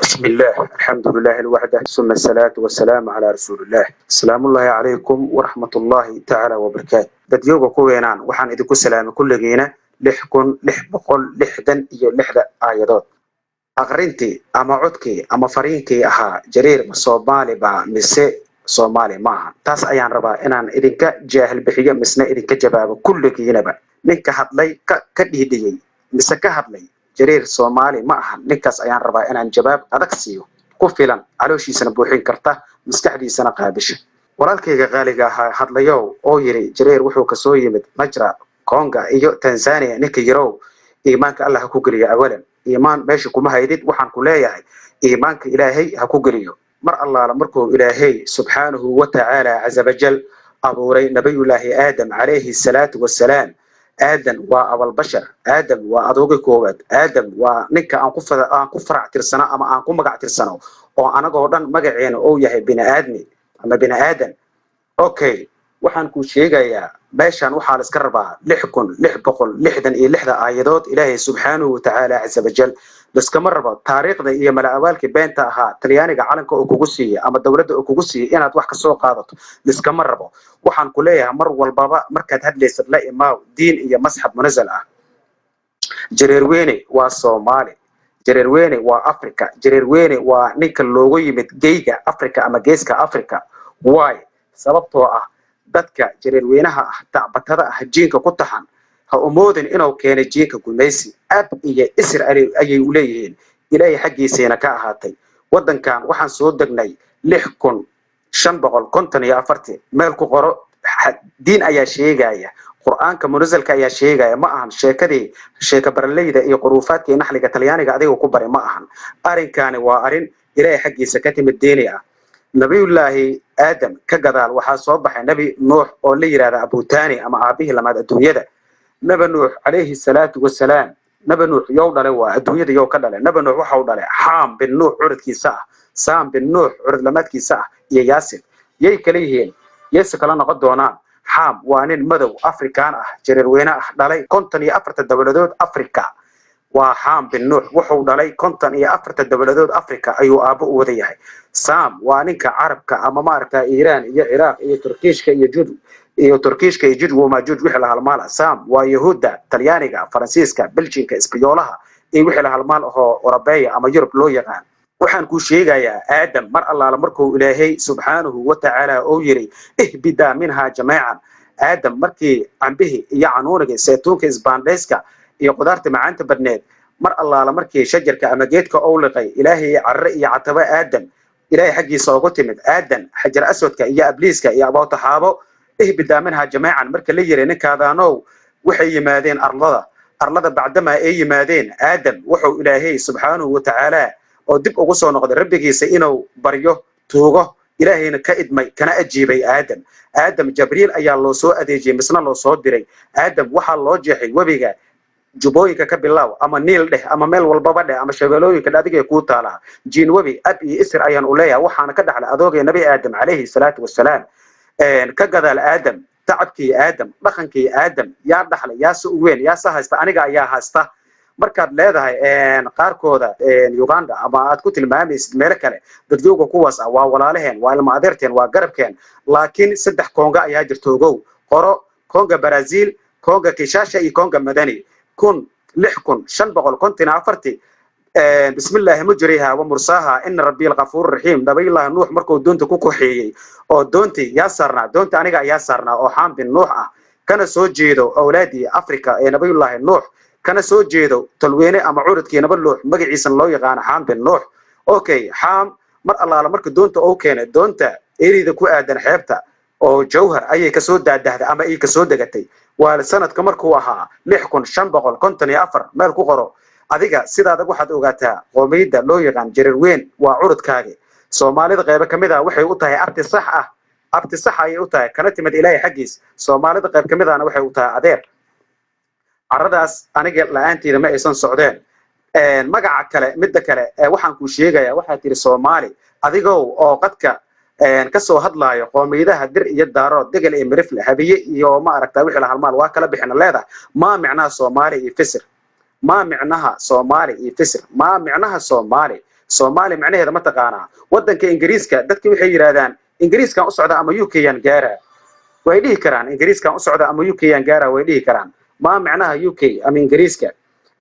بسم الله، الحمد لله الوحده، ثم الصلاة والسلام على رسول الله. السلام الله عليكم ورحمة الله تعالى وبركاته. Dadyooga ku weenaan, waxaan idinku salaamay kulligiina 6666 aayadood. Aqrintii ama codkii ama fariinkii ahaa "Jareer ma Soomaali baa mise Soomaali maaha?" Taas ayaan rabaa inaan idinka jaahil bixiyo misna idinka jawaabo kulligiinaba. Ninka hadlay, ka dhiidhiyey mise ka hadlay "Jareer Soomaali ma ahan", ninkaas ayaan rabaa inaan jawaab adag siiyo, ku filan, calooshiisana buuxin karta, maskaxdiisana qaabisha. Walaalkayga qaaliga ahaa hadlayow oo yiri "Jareer wuxuu kasoo yimid Najra, Konga iyo Tanzania", ninka yirow, iimaanka Allah ha ku geliyo. Awalan, iimaan meesha kuma haydid. Waxaan ku leeyahay, iimaanka Ilaahay ha ku geliyo. Mar allaala markuu Ilaahay subxaanahu wa tacaala casa wajal abuuray Nabiyullaahi Aadam calayhi salaatu wasalaam, Aadam waa abalbashar, Aadam waa adooga koowaad, Aadam waa ninka aan ku farac tirsano ama aan ku magac tirsano, oo anagoo dhan magaceena uu yahay bini aadmi ama bini aadan. Okay, waxaan kuu sheegayaa, meeshan waxaa la iska rabaa 6666 aayadood Ilaahay subxaanahu watacaala casa wajal. Liskama rabo taariikhda iyo mala-awaalkii beenta ahaa, Talyaaniga calanka uu kugu siiyey ama dowladda uu kugu siiyey inaad wax kasoo qaadato liskama rabo. Waxaan ku leeyahay, mar walbaba markaad hadlaysad la imaaw diin iyo masxab munazal ah. Jareerweyne waa Soomaali, Jareerweyne waa Africa, Jareerweyne waa ninka loogu yimid geyga Africa ama geeska Africa. Why? Sababtoo ah dadka jareerweynaha ah, tacbatada ah, jiinka ku taxan, ha umoodin inuu keenay jiinka gumaysi. Ab iyo isir ayay u leeyihiin, Ilaahay xaggiisayna ka ahaatay. Waddankan waxaan soo degnay 6554. Meel ku qoro, diin ayaa sheegaya, Qur-aanka munasalka ayaa sheegaya. Ma ahan sheekadii sheeka baraleyda iyo quruufaadka iyo naxliga Talyaaniga adiga ku baray, ma ahan. Arrinkaani waa arrin Ilaahay xaggiisa ka timid, diini ah. Nabiyullaahi Aadam ka gadaal waxaa soo baxay Nebi Nuux, oo la yidhahda Abutani ama aabihii lamaad adduunyada. Nebi Nuux calayhi salaatu wasalaam, Nebi Nuux yow dhalay? Waa adduunyada yow ka dhalay? Nebi Nuux waxau dhalay Xaam bin Nuux curadkiisa ah, Saam bin Nuux curad lamaadkiisa ah iyo Yaasir. Yay kala yihiin? Yayse kala noqon doonaan? Xaam waa nin madow Afrikaan ah, jareerweyne ah, dhalay 54-ta dowladood Africa. Waa Xaam bin Nuux, wuxuu dhalay 54-ta dowladood Africa ayuu aabbo u wada yahay. Sam waa ninka Carabka ama maaragta Iiraan iyo Ciraaq iyo Turkiishka iyo Jud iyo Turkiishka iyo Juj wamajuj wixii la halmaala. Sam waa Yahuudda, Talyaaniga, Faransiiska, Beljinka, Isbiyoolaha iyo wixii la halmaal ahoo Orobeya ama Yurub loo yaqaan. Waxaan kuu sheegayaa, Aadam mar allaala markuu Ilaahay subxaanahu wa tacaala uu yiri "Ihbidaa minhaa jamiican", Aadam markii cambihii iyo canuuniga, saytuunka, isbaandhayska iyo qudaarta macaanta badneed, mar allaala markii shajarka ama geedka uu liqay, Ilaahay carre iyo catabo Aadam Ilaahay xaggiisa ugu timid. Aadan xajar aswadka iyo abliiska iyo abootaxaabo, "Ihbidaa minhaa jamiican" marka la yiri, ninkaadaanow, waxay yimaadeen arlada. Arlada bacdamaa ay yimaadeen, Aadam wuxuu Ilaahay subxaanahu wa tacaala oo dib ugu soo noqday Rabbigiisa inuu baryo, tuugo, Ilaahayna ka idmay kana ajiibay Aadam. Aadam Jabriil ayaa loo soo adeejiyey misna loo soo diray. Aadam waxaa loo jeexay webiga Jubooyinka ka bilaaw ama Niil dheh ama meel walbaba dheh ama Shabeelooyinka dheh, adigay kuu taalaa. Jiin webi ab iyo isir ayaan u leeyahay, waxaana ka dhaxlay adoogay Nabi Aadam calayhi salaatu wasalaam. Ka gadaal Aadam, tacabkii Aadam, dhaqankii Aadam yaa dhaxlay? Yaase u weyn? Yaase haysta? Aniga ayaa haysta. Markaad leedahay qaarkooda Uganda ama aad ku tilmaamaysid meelo kale, dadyowga kuwaas ah waa walaalaheen, waa ilma adeerteen, waa garabkeen. Laakiin saddex Konga ayaa jirta, ogow. Qoro: Konga Brazil, Konga Kishasha iyo Konga Madani. 6554. Bismillaahi mujriha wa mursaaha, ina rabbi alghafuur raxiim. Nabiyullaahi Nuux markuu doonta ku koxeeyey, oo doontii yaa saarnaa? Doonta aniga ayaa saarnaa, oo Xaam bin Nuux ah, kana soo jeedo awlaadii Africa ee Nabiyullaahi Nuux, kana soo jeedo tolweyne ama curadkii Naba Nuux, magaciisana loo yaqaano Xaam bin Nuux. Okay, Xaam mar allaala marka doonta uu keenay, doonta erida ku aadan xeebta oo Jawhar ayay kasoo daadahday ama ay kasoo degatay. Waa sanadka markuu ahaa 6554. Meel ku qoro. Adiga sidaada waxaad ogaataa, qoomiyadda loo yaqaan Jareerweyn waa curudkaagi. Soomaalida qaybo ka mid ah waxay u tahay abti sax ah, abti sax ayay u tahay, kana timid Ilaahay xaggiis. Soomaalida qayb ka mid ahna waxay u tahay adeer. Carradaas aniga la-aanteeda ma aysan socdeen. Magaca kale, midda kale, waxaan kuu sheegayaa, waxaad tiri Soomaali adigow oo qadka kasoo hadlaayo, qoomiyadaha Dir iyo Daarood, Degel iyo Mirifle, Habiye iyo ma aragtaa wixii la halmaal waa kala bixina leedahay. Maa micnaha Soomaali iyo fisir? Maa micnaha Soomaali iyo fisir? Maa micnaha Soomaali? Soomaali macnaheeda ma taqaanaa? Waddanka Ingiriiska dadki waxay yidhaahdaan Ingiriiskan u socda ama UK yaan gaaraa, way dhihi karaan. Ingiriiskan u socda ama UK yaan gaaraa, way dhihi karaan. Maa macnaha UK ama Ingiriiska?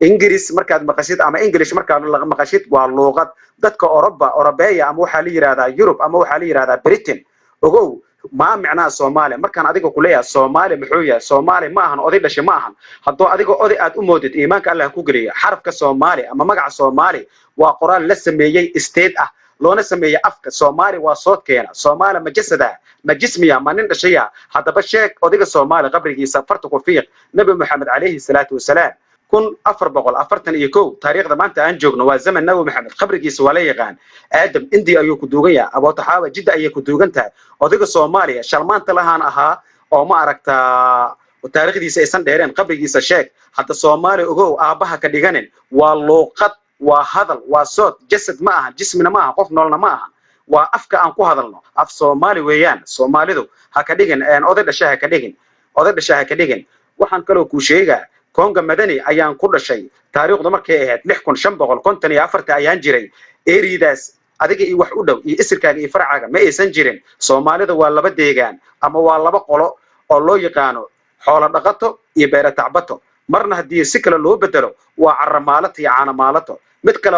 Ingiriis markaad maqashid ama English markaad maqashid, waa luuqad dadka Oroba, Orobeya, ama waxaa la yidhahdaa Yurub, ama waxaa la yidhahdaa Britain. Ogow, maa micnaha Soomaaliya? Markaan adiga kuleeyahay Soomaali muxuu yahay? Soomaali ma ahan oday dhashay, ma ahan. Hadduu adiga oday aad u moodid, iimaanka Allah ku geliya. Xarafka Soomaali ama magaca Soomaali waa qoraal la sameeyey, state ah, loona sameeyey afka Soomaali. Waa soodkeena. Soomaali ma jasada, ma jismiya, ma nin dhashaya? Haddaba sheeg odayga Soomaali, qabrigiisa farta ku fiiq. Nabi Maxamed calayhi salaatu wasalaam, 1441 taariikhda maanta aan joogno, waa zaman Nabi Maxamed. Qabrigiisa waa la yaqaan. Aadam India ayuu ku duugan yahay, Abootaxaawa Jidda ayay ku duugan tahay. Odayga Soomaaliya shalmaanta lahaan ahaa oo ma aragtaa taariikhdiisa aysan dheereen, qabrigiisa sheeg. Hadda Soomaaliya ogow, aabbaha ka dhiganin. Waa luuqad, waa hadal, waa sood, jasad ma aha, jismina ma aha, qof noolna ma aha. Waa afka aan ku hadalno, af Soomaali weeyaan. Soomaalidu ha ka dhigin oday dhasha, ha ka dhigin oday dhasha, ha ka dhigin. Waxaan kaloo kuu sheegaa, Konga Madani ayaan ku dhashay. Taariikhdu markay ahayd 6554 ayaan jiray. Eridaas adiga iyo wax u dhow iyo isirkaaga iyo farcaaga ma aysan jirin. Soomaalida waa laba deegaan ama waa laba qolo oo loo yaqaano xoolo dhaqato iyo beera tacbato. Marna haddii si kale loo bedelo, waa caramaalato iyo caanamaalato. Mid kale,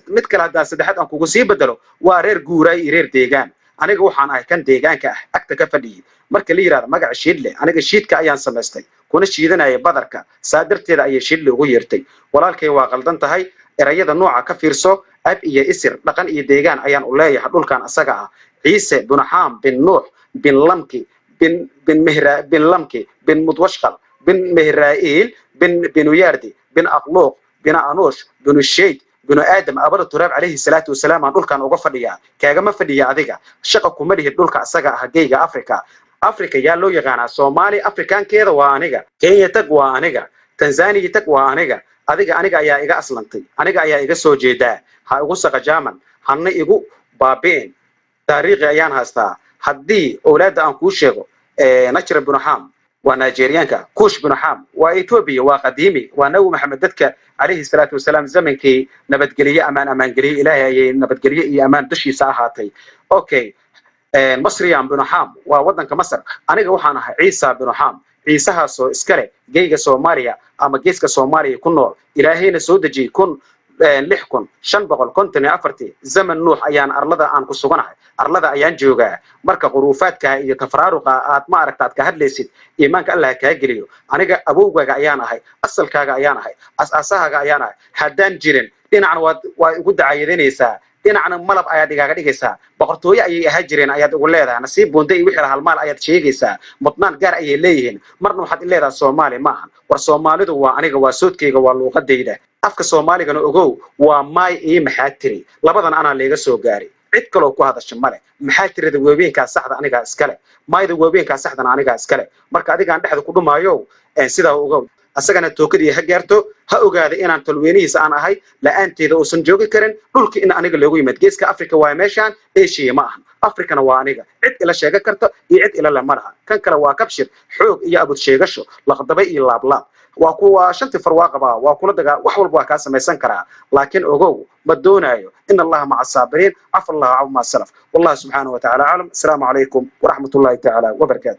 mid kale haddaan saddexaad aan kugu sii bedelo, waa reer guuraay iyo reer deegaan. Aniga waxaan ahay kan deegaanka ah, agta ka fadhiyey. Marka la yidhahdo magaca Shiidle, aniga shiidka ayaan samaystay, kuna shiidanaya badarka, saa darteeda ayay Shiidle ugu yeertay. Walaalkay, waa qaldan tahay. Erayada nooca ka fiirso. Ab iyo isir, dhaqan iyo deegaan ayaan u leeyahay dhulkan asaga ah. Ciise bin Xaam bin Nuux bin Lamki bin Mehra bin Lamki bin Mudwashqal bin Mehraa'iil bin Binuyardi bin Aqluuq bin Anuush binu Sheyd binu Aadam abada turaab calayhi salaatu wasalaam aan dhulkan uga fadhiyaa, kaagama fadhiya. Adiga shaqa kuma lihid dhulka asaga ah. Geyga Africa, Africa yaa loo yaqaanaa? Soomaali Afrikaankeeda waa aniga. Kenya tag, waa aniga. Tanzania tag, waa aniga. Adiga aniga ayaa iga aslantay, aniga ayaa iga soo jeedaa. Ha igu saqajaaman, hana igu baabi'in. Taariikhi ayaan haystaa. Haddii owlaadda aan kuu sheego, Najra binu Xam waa Nigerianka, Kush binu Xam waa Ethiopia, waa qadiimi, waa Nabi Maxamed dadka calayhi salaatu wasalaam zamankii nabadgeliye, amaan amaangeliye Ilaahay ayay nabadgelye iyo amaan dushiisa ahaatay. Okay, Masriyan binu Xam waa waddanka Masar. Aniga waxaan ahay Ciisa binu Xam, Ciisahaasoo iskale geyga Soomaaliya ama geeska Soomaaliya ku nool. Ilaahayna soo dejiyey 6554-tii zaman Nuux ayaan arlada aan ku suganahay, arlada ayaan joogaa. Marka quruufaadka iyo tafraaruqa aad ma aragta aad ka hadlaysid, iimaanka Allah kaa geliyo. Aniga awowgaaga ayaan ahay, asalkaaga ayaan ahay, as-aasahaaga ayaan ahay. Haddaan jirin, dhinacna waad waa igu dacayadanaysaa, dhinacna malab ayaad igaaga dhigaysaa. Boqortooyo ayay ahaa jireen ayaad ugu leedahay, nasiib buunde iyo wixii halmaal ayaad sheegaysaa, mudnaan gaar ayay leeyihiin. Marna waxaad i leedahay Soomaali ma ahan. War Soomaalidu waa aniga, waa soodkayga, waa luuqadayda. Afka Soomaaligana ogow, waa maay iyo maxaa tiri. Labadan anaa layga soo gaaray, cid kaloo ku hadasha male. Maxaa tirada weebeenkaa saxda anigaa iskale, maayda weebeenkaa saxdana anigaa iskale. Marka adigaan dhexda ku dhumaayo, sidaa ogow. Asagana tookadii ha gaarto, ha ogaada inaan tolweynihiisa aan ahay, la-aanteeda uusan joogi karin dhulka in aniga loogu yimid. Geeska Africa waa meeshaan, Asia ma ahan, Africana waa aniga. Cid ila sheegan karta iyo cid ila le ma laha. Kan kale waa kabshir, xoog iyo abud sheegasho, laqdaba iyo laablaab. Waa kuwa shantii farwaaqaba, waa kula dagaa, wax walba waa kaa samaysan karaa, laakiin ogow, ma doonaayo. In Allaha maca asaabiriin. Cafa Allahu cama salaf. Wallahu subxaanahu wa tacala aclam. Asalaamu calaykum waraxmat ullahi tacaala wabarakaatu.